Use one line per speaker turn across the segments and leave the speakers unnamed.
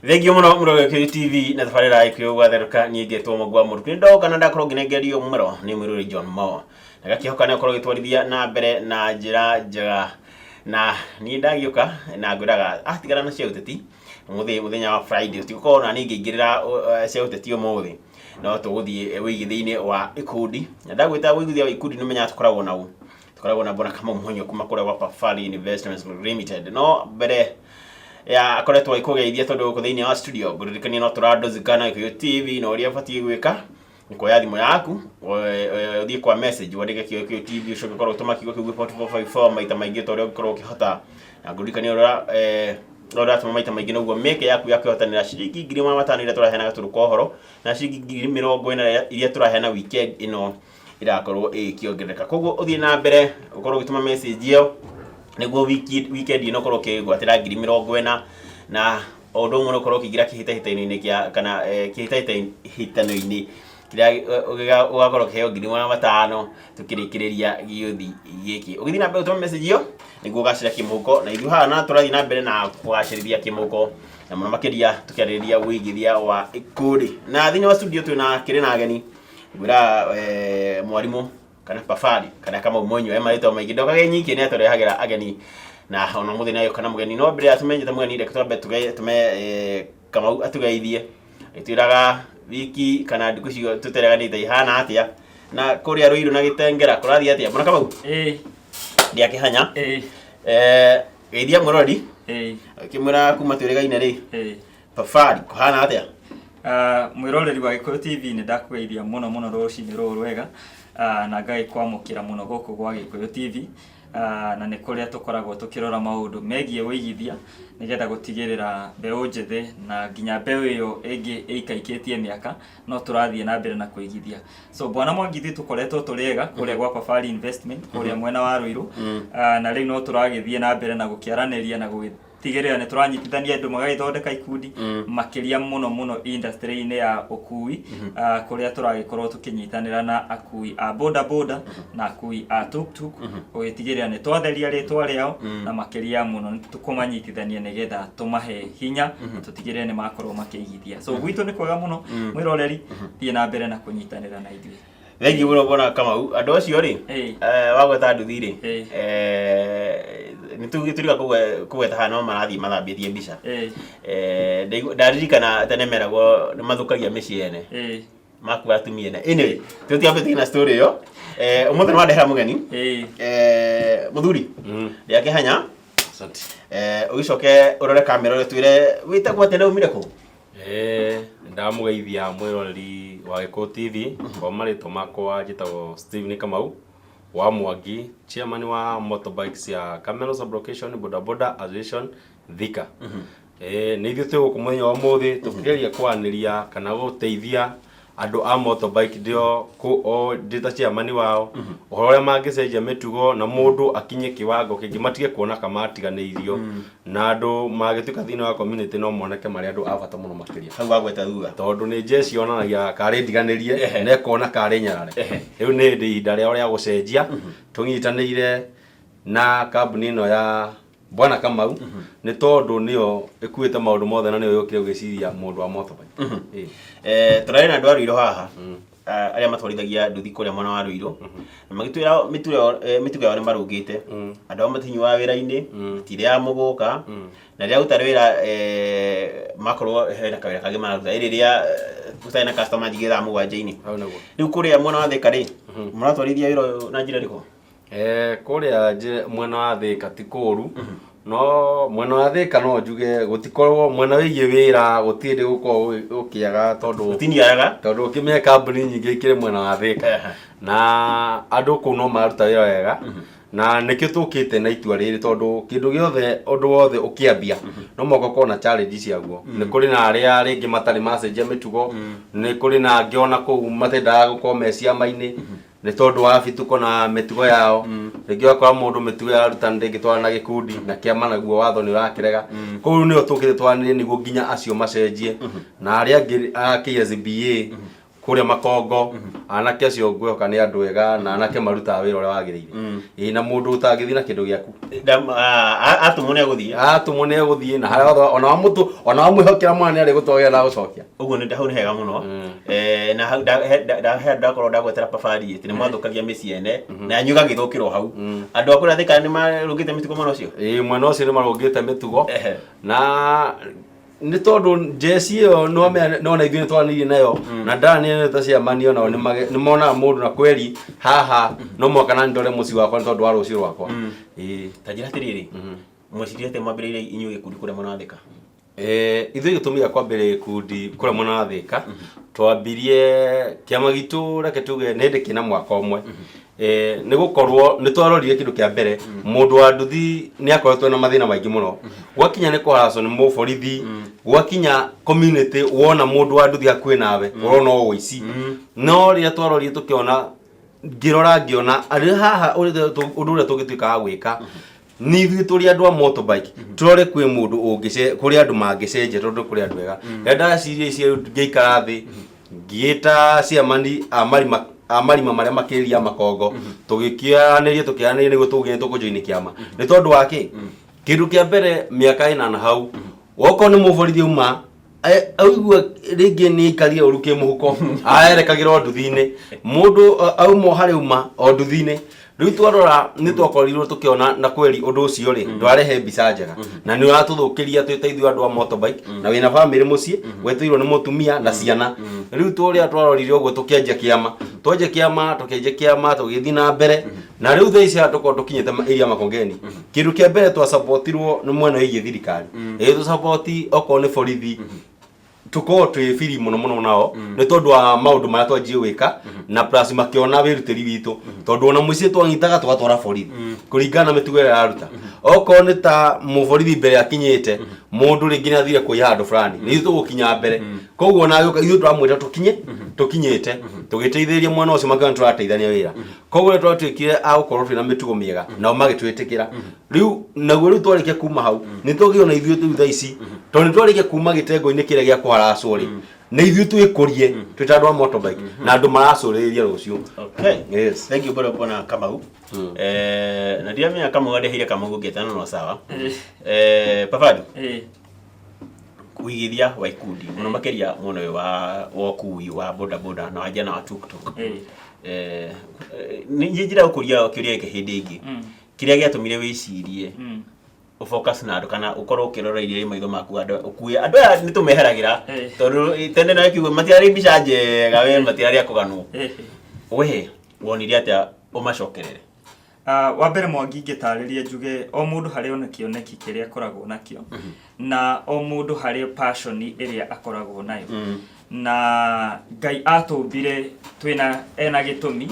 Thengiũ mũno mũrore Gĩkũyũ TV na tabarĩra ya Gĩkũyũ gwatherũka. Niĩ ngetwo Mũgwa Mũrukĩ, ndoka na ndakorwo ngĩnengerio mũmero nĩ mwĩrori John Mo, na gakĩhoka nĩ gũkorwo gĩtwarithia na mbere na njĩra njega. Na niĩ ndagĩũka na ngwĩraga atigana na cia ũteti ũmũthĩ, mũthenya wa Friday ũtigũkorwo na niĩ ngĩingĩrĩra cia ũteti ũmũthĩ, no tũgũthiĩ wĩigithia-inĩ wa ikundi. Na ndagwĩta wĩigithia wa ikundi, nĩ ũmenyaga tũkoragwo na ũ tũkoragwo na Bwana Kamau Muhonyo kuma kũrĩa gwa Pafari Investments Limited. No mbere ya akoretwo agĩkũgeithia, tondũ gũkũ thĩinĩ wa studio ngũririkania no tũrandũzikana Gĩkũyũ TV, na ũrĩa ũbatiĩ gwĩka nĩ kuoya thimũ yaku, ũthiĩ kwa message, wandĩke Gĩkũyũ TV, ũcoke ũkorwo ũgĩtũma kiugo kĩu gwĩ 4454 maita maingĩ ta ũrĩa ũngĩkorwo ũkĩhota. Na ngũririkania ũrĩa ũratũma maita maingĩ, noguo mĩeke yaku ya kwĩhotanĩra ciringi 500,000 iria tũraheana gatũrũ ka ũhoro na ciringi 40,000 iria tũraheana weekend ĩno irakorwo ĩgĩkĩongerereka. Koguo ũthiĩ na mbere ũkorwo ũgĩtũma message ĩyo nĩguo wiki weekend ĩno ũkorwo ũkĩgwatĩra 40,000, na o ũndũ ũmwe ũkorwo ũkĩingĩra kĩhĩtahĩtano-inĩ kĩa kana kĩhĩtahĩtano-inĩ kĩrĩa ũgakorwo ũkĩheo 500,000 tũkĩrĩkĩrĩria gĩũthi gĩkĩ. Ũgĩthiĩ na mbere gũtũma message ĩyo nĩguo ũgacĩra kĩmũhuko, na ithuĩ haha na tũrathiĩ na mbere na kũgacĩrithia kĩmũhuko, na mũno makĩria tũkĩarĩrĩria wĩigithia wa ikundi. Na thĩinĩ wa studio twĩna kĩrĩ na ageni, ngwĩra mwarimũ kana Pafari kana Kamau Monyo, e marĩtwa maingĩ, ndokage nyingĩ, nĩ atũrehagĩra ageni na ona mũthĩ nĩ agĩũka na mũgeni. No mbere ya tũmenyete mũgeni, reke twambe tũme Kamau atũgeithie, agĩtwĩraga wiki kana ndukũ cio tũtereganĩte ihana atĩa, na kũrĩa Rũirũ na Gĩtengera kũrathiĩ atĩa. Bwana Kamau, ndiakĩhanya. Geithia mwĩrori, akĩmwĩra kuma twĩrĩgaine rĩ, Pafari kũhana atĩa?
Mwĩroreri wa Gĩkũyũ TV, nĩ ndakũgeithia mũno mũno rũcinĩ rũrũ rwega, na ngagĩkwamũkĩra mũno gũkũ gwa Gĩkũyũ TV, na nĩ kũrĩa tũkoragwo tũkĩrora maũndũ megiĩ ũigithia nĩgetha gũtigĩrĩra mbeũ njĩthĩ na nginya mbeũ ĩyo ĩngĩ ĩikaikĩtie mĩaka no tũrathiĩ na mbere na kũigithia. So Bwana Mwangi, ithuĩ tũkoretwo tũrĩ ega kũrĩa gwa Pafari Investment kũrĩa mwena wa Rũirũ, na rĩu no tũragĩthiĩ na mbere na gũkĩaranĩria na gũgĩtigĩrĩra nĩ tũranyitithania andũ magagĩthondeka ikundi, makĩria mũno mũno industry-inĩ ya ũkui, kũrĩa tũragĩkorwo tũkĩnyitanĩra na akui a boda boda na akui a tuktuk gũgĩtigĩrĩra nĩ twatheria rĩtwa rĩao, na makĩria mũno nĩ tũkũmanyitithania nĩgetha tũmahe hinya na tũtigĩrĩre nĩ makorwo makĩigithia. So gwitũ nĩ kwega mũno. Mwĩroreri, thiĩ na mbere na kũnyitanĩra na ithuĩ.
Thengiũ mũno, Bwana Kamau. Andũ acio rĩ, wagweta nduthi rĩ, nĩ tũriga kũgweta haha, no marathiĩ mathambĩtie mbica. Ndaririkana tene meragwo nĩ mathũkagia mĩciĩ ene makua atumia ene. Anyway, tũtiambĩtie na story ĩyo. Ũmũthĩ nĩ wandehera mũgeni, mũthuri ndĩakĩhanya.
Asante.
Ũgĩcoke ũrore kamera ũrĩa twĩre wĩtagwo atĩa na umire kũ?
Ndamũgeithia mwĩroreri wa Gĩkũyũ TV. Kwa marĩtwa makwa njĩtagwo Steven Kamau wa Mwangi, chairman wa motorbikes cia Kameno Sub-Location Boda Boda Association Thika. Nĩ ithuĩ twĩ gũkũ mũthenya wa ũmũthĩ tũkĩgeria kwaranĩria kana gũteithia andũ a motorbike ndĩo o ndĩ ta chairman wao ũhoro ũrĩa mangĩcenjia mĩtugo na mũndũ akinye kĩwango kĩngĩ, matige kuona ka matiganĩirio, na andũ magĩtuĩka thĩinĩ wa community no moneke marĩ andũ a bata mũno makĩria.
Hau wagweta thutha.
Tondũ nĩ jeshi yonanagia karĩ ndiganĩrie na ĩkona karĩ nyarare. Rĩu nĩ hĩndĩ ihinda rĩao rĩa gũcenjia, tũnyitanĩire na kambuni ĩno ya Bwana Kamau, nĩ tondũ nĩyo ĩkuĩte maũndũ mothe na nĩyo yũkire gwĩciria mũndũ wa motorbike.
Tũrarĩ na andũ a Rũirũ haha, arĩa matwarithagia nduthi kũrĩa mwena wa Rũirũ, na magĩtwĩra mĩtugo yao nĩ marũngĩte. Andũ ao matinyuaga wĩra-inĩ, matirĩaga mũgũka, na rĩrĩa gũtarĩ wĩra, makorwo hena kawĩra kangĩ mararuta, ĩ rĩrĩa gũtarĩ na customer nyingĩ thaa 7-inĩ.
Hau nĩguo.
Rĩu kũrĩa mwena wa Thĩka rĩ, mũratwarithia wĩra ũyũ na njĩra ĩrĩkũ?
Kũrĩa mwena wa Thĩka ti kũru, no mwena wa Thĩka no njuge gũtikoragwo mwena wĩgiĩ wĩra, gũtirĩ hĩndĩ gũkoragwo gũkĩaga tondũ
Gũtiniaraga.
Tondũ ũkĩmenya kambuni nyingĩ ikĩrĩ mwena wa Thĩka na andũ kũu no mararuta wĩra wega, na nĩkĩo tũkĩte na itua rĩrĩ, tondũ kĩndũ gĩothe, ũndũ wothe ũkĩambia no mũhaka ũkorwo na challenge ciaguo. Nĩ kũrĩ na arĩa rĩngĩ matarĩ macenjia mĩtugo, nĩ kũrĩ na angĩ ona kũu matendaga gũkorwo me ciama-inĩ nĩ tondũ wa bituko na mĩtugo yao. Rĩngĩ ũgakora mũndũ mĩtugo ya arutani ndĩngĩtwarana na gĩkundi na kĩama, naguo watho nĩ ũrakĩrega. Kũu nĩyo tũkĩte twaranĩrie nĩguo nginya acio macenjie na arĩa angĩ a KSBA. Kũrĩa Makongo, anake acio ngwĩhoka nĩ andũ ega na anake marutaga wĩra ũrĩa wagĩrĩire. Ĩĩ, na mũndũ ũtangĩthiĩ na kĩndũ gĩaku.
Atũmwo nĩ agũthiĩ.
Atũmwo nĩ egũthiĩ na harĩa hothe ona wamũtũ ona wamwĩhokera mwana nĩ arĩgũtwagĩra na agũcokia.
Ũguo nĩ hau nĩ hega mũno. Na hau ndakorwo ndagwetera pabari atĩ nĩ mwathũkagia mĩciĩ ene na yanyu ĩgagĩthũkĩrwo hau. Andũ a kũrĩa Thika nĩ marũngĩte mĩtugo mwena ũcio?
Ĩĩ, mwena ũcio nĩ marũngĩte mĩtugo. Na nĩ tondũ njeci ĩyo nĩwamenya nona ithuĩ nĩtwaranĩirie nayo na ndaranĩria nayo ta ciamani onao nĩmonaga mũndũ na kweri haha no mũhaka nani ndore mũciĩ wakwa nĩ tondũ wa rũciũ rwakwa. Ĩĩ.
Ta njĩra atĩrĩrĩ, mwecirie atĩa mwambĩrĩirie inyuĩ gĩkundi kũrĩa mwena wa Thika?
Ithuĩ gĩtũmi gĩa kwambĩrĩria gĩkundi kũrĩa mwena wa Thika, twambirie kĩama gitũ, reke tuge nĩ hĩndĩ kĩna mwaka ũmwe. Nĩ gũkorwo nĩ twarorire kĩndũ kĩa mbere, mũndũ wa nduthi nĩ akoretwo na mathĩna maingĩ mũno. Gwakinya nĩ kũharacwo nĩ mũborithi, gwakinya community wona mũndũ wa nduthi hakuhĩ nawe ũrona o ũici. No rĩrĩa twarorire tũkĩona, ngĩrora ngĩona arĩ haha ũndũ ũrĩa tũngĩtuĩka wa gwĩka nĩ ithuĩ tũrĩ andũ a motorbike, tũrore kwĩ mũndũ ũngĩce kũrĩ andũ mangĩcenjia, tondũ kũrĩ andũ ega. Rĩrĩa ndaciria ici ngĩikara thĩ ngĩĩta ciamani a marima a marima marĩa makĩria Makongo, tũgĩkĩaranĩria tũkĩaranĩria nĩguo tũgĩe tũkũjoini kĩama. Nĩ tondũ wa kĩ? Kĩndũ kĩa mbere, mĩaka 8 hau wokorwo nĩ mũborithi auma aigua rĩngĩ nĩ aikarire ũru kĩmũhuko, aerekagĩra o nduthi-inĩ. Mũndũ auma o harĩa auma o nduthi-inĩ. Rĩu twarora nĩ twakorirwo tũkĩona na kweri ũndũ ũcio rĩ ndwarehe mbica njega na nĩ ũratũthũkĩria twĩ ta ithuĩ andũ a motorbike, na wĩna bamĩrĩ mũciĩ wetereirwo nĩ mũtumia na ciana. Rĩu tũrĩa twarorire ũguo tũkĩanjia kĩama, twanjia kĩama, tũkĩanjia kĩama, tũgĩthiĩ na mbere na rĩu thaa ici haha tũkorwo tũkinyĩte area Makongeni. Kĩndũ kĩa mbere twasapotirwo nĩ mwena wĩgiĩ thirikari, ĩĩ tũsapoti okorwo nĩ borithi, tũkorwo twĩ biri mũno mũno nao nĩ tondũ wa maũndũ marĩa twanjie gwĩka, na plus makĩona wĩrutĩri witũ, tondũ ona mũciĩ twanyitaga tũgatwara borithi kũringana na mĩtugo ĩrĩa araruta. Okorwo nĩ ta mũborithi mbere akinyĩte mũndũ rĩngĩ nĩ athire kũiya handũ fulani, nĩ ithuĩ tũgũkinya mbere, koguo ona agĩũka ithuĩ tũramwĩta tũkinye tũkinyĩte tũgĩteithĩrĩria mwena ũcio, makĩona tũrateithania wĩra. Koguo rĩrĩa twatuĩkire a gũkorwo twĩna mĩtugo mĩega nao magĩtwĩtĩkĩra. Rĩu naguo rĩu twarĩkia kuma hau nĩ twagĩrwo na ithuĩ rĩu thaa ici, tondũ nĩ twarĩkia kuma gĩtengo-inĩ kĩrĩa gĩa kũharacwo rĩ, nĩ ithuĩ twĩkũrie twĩ ta andũ a motorbike na andũ maracũrĩrĩria rũciũ.
Okay.
Yes.
Thank you bwana bwana Kamau. Na ndiramenya Kamau andeheire Kamau ngĩtana no sawa. Papadu. Kũigithia wa ikundi mũno makĩria mwena ũyũ wa ũkui wa boda boda na wanjia na wa tuktuk. Nĩ njĩra gũkũria kĩũria gĩkĩ hĩndĩ ĩngĩ. Kĩrĩa gĩatũmire wĩcirie ũfocus na andũ kana ũkorwo ũkĩrora iria maitho maku andũ ũkue andũ aya nĩ tũmeheragĩra tondũ tene na kiugo matiarĩ mbica njega we matiarĩ a kũganwo. We wonire atĩa ũmacokerere?
Wa mbere Mwangi ingĩtarĩria njuge o mũndũ harĩ ona kĩoneki kĩrĩa akoragwo nakĩo na o mũndũ harĩ passion ĩrĩa akoragwo nayo. Na Ngai atũmbire twĩna ena gĩtũmi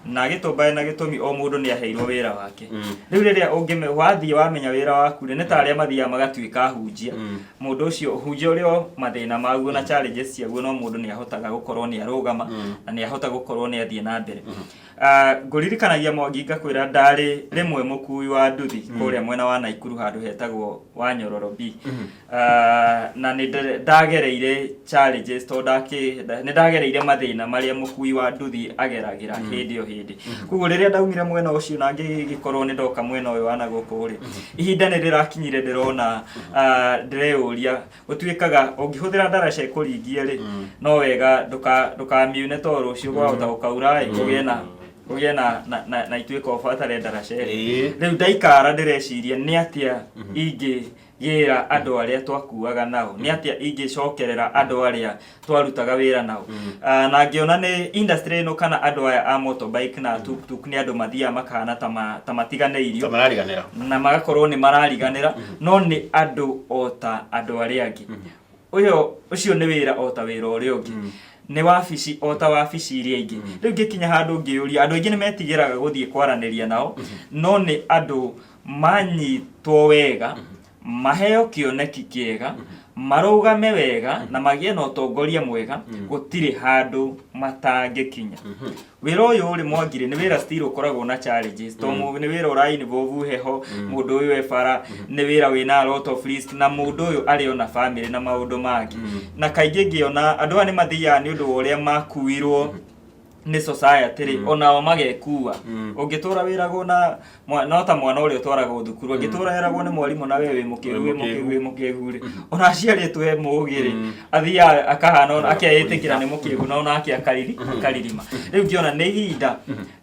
na agĩtũmba ena gĩtũmi, o mũndũ nĩ aheirwo wĩra wake. Rĩu rĩrĩa ũngĩme wathiĩ wamenya wĩra waku rĩ, nĩ ta arĩa mathiaga magatuĩka ahunjia. Mũndũ ũcio ũhunjia ũrĩ o mathĩna maguo na challenges ciaguo, no mũndũ nĩ ahotaga gũkorwo nĩ arũgama na nĩ ahota gũkorwo nĩ athiĩ na mbere. Ngũririkanagia Mwangi ngakwĩra ndarĩ rĩmwe mũkui wa nduthi kũrĩa mwena wa Naikuru handũ hetagwo Wanyororo B. Na nĩ ndagereire challenges tondũ nĩ ndagereire mathĩna marĩa mũkui wa nduthi ageragĩra hĩndĩ o hĩndĩ. Koguo rĩrĩa ndaumire mwena ũcio na ngĩgĩkorwo nĩ ndoka mwena ũyũ wa na gũkũ rĩ, ihinda nĩ rĩrakinyire ndĩrona, ndĩreyũria gũtuĩkaga ũngĩhũthĩra ndaraca ĩkũringie rĩ, no wega ndũkamiune tondũ rũciũ kwahota gũkaura ĩ, kũgĩe na ituĩka ũbatare ndaraca ĩrĩ. Rĩu ndaikara ndĩreciria nĩ atĩa ingĩgĩra andũ arĩa twakuaga nao, nĩ atĩa ingĩcokerera andũ arĩa twarutaga wĩra nao. Na ngĩona nĩ industry ĩno kana andũ aya a motorbike na tuktuk nĩ andũ mathiaga makahana ta matiganĩirio.
Ta marariganĩra.
Na magakorwo nĩ marariganĩra, no nĩ andũ o ta andũ arĩa angĩ. Ũyũ ũcio nĩ wĩra o ta wĩra ũrĩa ũngĩ. Nĩ wabici o ta wabici iria ingĩ. Rĩu ngĩkinya handũ ngĩyũria, andũ aingĩ nĩ metigĩraga gũthiĩ kwaranĩria nao, no nĩ andũ manyitwo wega. Maheo kĩoneki kĩega, marũgame wega na magĩe na ũtongoria mwega, gũtirĩ handũ matangĩkinya. Wĩra ũyũ rĩ, Mwangirĩ, nĩ wĩra still ũkoragwo na challenges, to nĩ wĩra ũra involve heho, mũndũ ũyũ e bara, nĩ wĩra wĩna a lot of risk, na mũndũ ũyũ arĩ ona family na maũndũ mangĩ. Na kaingĩ ngĩona andũ aya nĩ mathiaga nĩ ũndũ wa ũrĩa makuirwo nĩ society rĩ, onao magekua. Ũngĩtũra wĩragwo na no ta mwana ũrĩa ũtwaragwo thukuru, angĩtũra eragwo nĩ mwarimũ na we wĩ mũkĩgu, wĩ mũkĩgu, wĩ mũkĩgu rĩ, ona aciarĩtwo e mũgĩ rĩ, athiaga akahana ona akeĩtĩkĩra nĩ mũkĩgu, na onake akariri akaririma. Rĩu ngĩona nĩ ihinda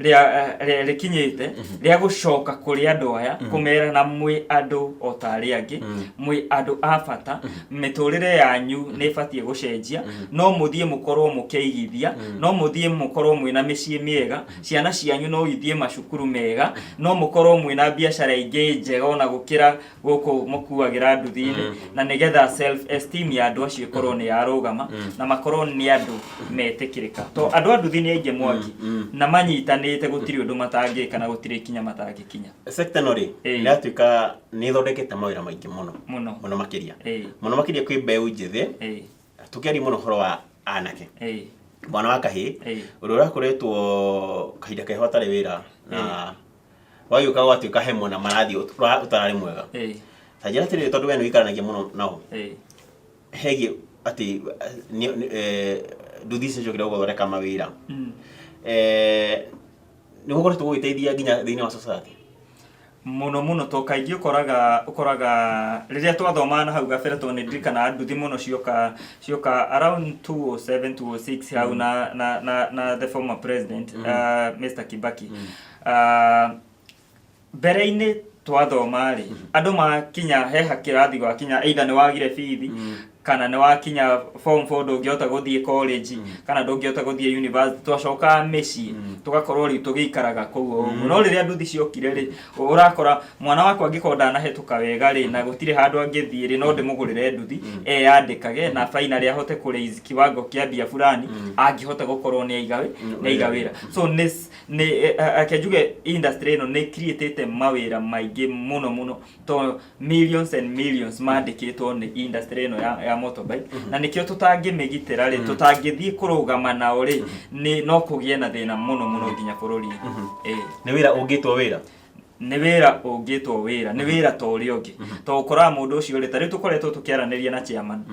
rĩa rĩkinyĩte rĩa gũcoka kũrĩ andũ aya, kũmera na mwĩ andũ o ta arĩa angĩ, mwĩ andũ a bata, mĩtũrĩre yanyu nĩ ĩbatiĩ gũcenjia. No mũthiĩ mũkorwo mũkĩigithia, no mũthiĩ mũkorwo mwĩna mĩciĩ mĩega, ciana cianyu no ithiĩ macukuru mega, no mũkorwo mwĩna biacara ingĩ njega ona gũkĩra gũkũ mũkuagĩra nduthi-inĩ, na nĩgetha self esteem ya andũ acio ĩkorwo nĩ yarũgama na makorwo nĩ andũ metĩkĩrĩka, to andũ a nduthi nĩ aingĩ, Mwangi, na manyitanĩte gũtirĩ ũndũ matangĩka na gũtirĩ ikinya matangĩkinya.
Sector ĩno rĩ, nĩ yatuĩka nĩ ĩthondekete mawĩra maingĩ mũno.
Mũno.
Mũno makĩria. Mũno makĩria kwĩ mbeũ njĩthĩ. Tũkĩaria mũno ũhoro wa anake, mwana wa kahĩĩ ũrĩa ũrakoretwo kahinda keho atarĩ wĩra, na wagĩũka gwatuĩka he mwena marathiĩ ũtararĩ mwega. Ta njĩra atĩrĩrĩ, tondũ we nĩ ũikaranagia mũno nao, hegiĩ atĩ nduthi icio ciokire gũthondeka mawĩra, nĩ gũkoretwo gũgĩteithia nginya thĩinĩ wa society?
Mũno mũno, to kaingĩ ũkoraga rĩrĩa twathomaga na hau gabere, tondũ nĩ ndirikanaga nduthi mũno cioka around 207, 206 hau na the former president, Mr Kibaki. Mbere-inĩ twathoma rĩ, andũ makinya he kĩrathi gwakinya, either nĩ wagire bithi kana nĩ wakinya form 4, ndũngĩhota gũthiĩ college kana ndũngĩhota gũthiĩ university, twacokaga mĩciĩ, tũgakorwo rĩu tũgĩikaraga kũu o ũguo. No rĩrĩa nduthi ciokire rĩ, ũrakora mwana wakwa angĩkorwo ndanahĩtũka wega rĩ, na gũtirĩ handũ angĩthiĩ rĩ, no ndĩmũgũrĩre nduthi eyandĩkage na finally ahote kũ raise kiwango kĩa mbia fulani angĩhota gũkorwo nĩ aiga wĩra. So nĩ reke njuge industry ĩno nĩ creatĩte mawĩra maingĩ mũno mũno, to millions and millions mandĩkĩtwo nĩ industry ĩno ya motorbike, na nĩkĩo tũtangĩmĩgitĩra rĩ, tũtangĩthiĩ kũrũgama nao rĩ, nĩ no kũgĩe na thĩna mũno mũno nginya bũrũri-inĩ.
Nĩ wĩra ũngĩtwo wĩra.
Nĩ wĩra ũngĩtwo wĩra, nĩ wĩra ta ũrĩa ũngĩ, to ũkoraga mũndũ ũcio rĩ, ta rĩu tũkoretwo tũkĩaranĩria na chairman,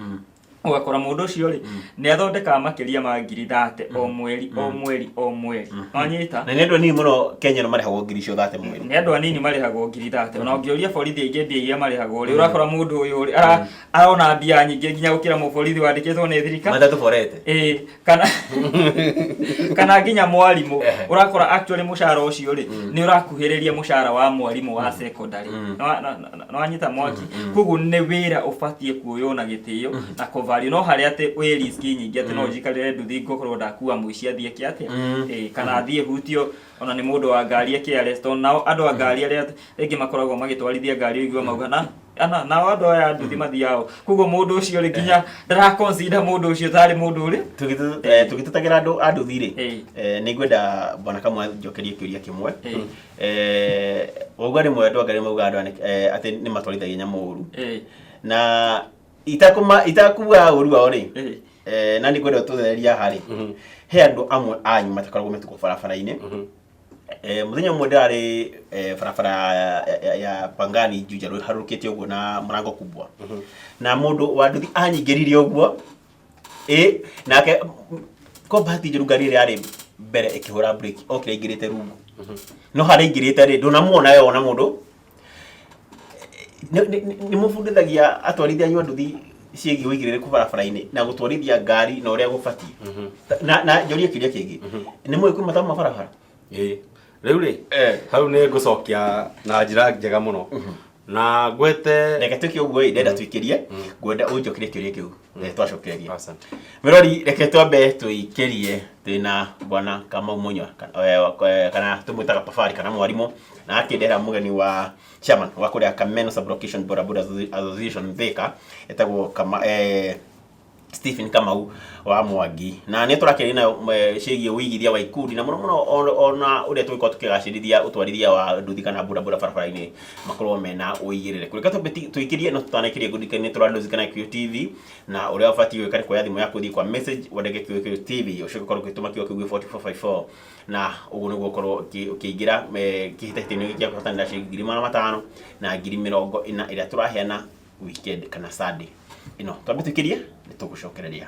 ũgakora mũndũ ũcio rĩ, nĩ athondekaga makĩria ma 30,000 o mweri, o mweri, o mweri, wanyita?
Na nĩ andũ anini mũno Kenya no marĩhagwo ngiri icio 30 mweri.
Nĩ andũ anini marĩhagwo 30,000. Ona ũngĩũria borithi aingĩ mbia iria marĩhagwo rĩ, ũrakora mũndũ ũyũ rĩ, arona mbia nyingĩ nginya gũkĩra mũborithi wandĩkĩtwo nĩ thirikari.
Matatũ borete.
Ĩĩ, kana nginya mwarimũ. Ũrakora actually mũcara ũcio rĩ, nĩ ũrakuhĩrĩria mũcara wa mwarimũ wa secondary. Nĩwanyita, Mwangi? Koguo nĩ wĩra ũbatiĩ kuoywo na gĩtĩo na kũvalue, no harĩa atĩ wĩ risk nyingĩ, atĩ no njikarĩre nduthi ngũkorwo ndakua mũici athiĩ eke atĩa. Ĩĩ, kana athiĩ hutio ona nĩ mũndũ wa ngari eke arrest. Tondũ nao andũ a ngari arĩa rĩngĩ makoragwo magĩtwarithia ngari, ũigua mauga na ana nao andũ aya a nduthi mathiao. Koguo mũndũ ũcio rĩ, nginya ndara consider mũndũ ũcio tarĩ mũndũ ũrĩ
Tũgĩtetagĩra andũ a nduthi rĩ, nĩ ngwenda bwana Kamwe njokerie kĩũria kĩmwe. Wauga rĩmwe andũ a ngari mauga andũ aya atĩ nĩ matwarithagia nyamũ ũru, na itakuga ũru wao rĩ, na nĩ ngwenda ũtũthereria haha rĩ, he andũ amwe anyu matakoragwo metukũ barabara-inĩ. Mũthenya ũmwe ndĩrarĩ barabara ya Pangani Juja Road, harũrũkĩte ũguo na mũrango kubwa, na mũndũ wa nduthi anyingĩrire ũguo, ĩ nake ko bahati njũru ngari ĩrĩa yarĩ mbere ĩkĩhũra breki, okire aingĩrĩte rungu, no harĩa aingĩrĩte rĩ, ndũnamuona we ona mũndũ. Nĩ mũbundithagia atwarithia anyu a nduthi ciĩgiĩ ũigĩrĩrĩku barabara-inĩ na gũtwarithia ngari na ũrĩa gũbatiĩ? Na njorie kĩũria kĩngĩ, nĩ mũĩ kwĩ matamu ma barabara?
Ĩĩ. Rĩu rĩ, hau nĩ ngũcokia na njĩra njega mũno na ngwete.
Reke twĩke ũguo ĩ, ndenda tũikĩrie, ngwenda ũnjokerie kĩũria kĩu twacokeria.
Asante.
Mĩrori, reke twambe tũikĩrie. Twĩna bwana Kamau Munywa, kana tũmwĩtaga Pafari kana mwarimũ, na akĩndehera mũgeni wa chairman wa kũrĩa Kameno Sub-Location Boda Boda Association Thika, etagwo kama Stephen Kamau wa Mwangi na nĩ tũrakĩaria nayo ciĩgiĩ ũigithia wa ikundi na mũno mũno ona ũrĩa tũgĩkorwo tũkĩgacĩrithia ũtwarithia wa nduthi kana bodaboda barabara-inĩ makorwo mena ũigĩrĩrĩku. Reke twambe tũikĩrie no tũtanaikĩria ngũririkanie nĩ tũrandũzikana Gĩkũyũ TV na ũrĩa ũbatiĩ gwĩka nĩ kuoya thimũ yaku ũthiĩ kwa message wandĩke Gĩkũyũ TV ũcoke ũkorwo ũgĩtũma kiugo kĩu gwĩ 4454 na ũguo nĩguo ũkorwo ũkĩingĩra kĩhĩtahĩtano-inĩ gĩa kũhotanĩra ciringi 500,000 na 40,000 ĩrĩa tũraheana weekend kana Sunday ĩno. Twambe tũikĩrie nĩ tũgũcokereria.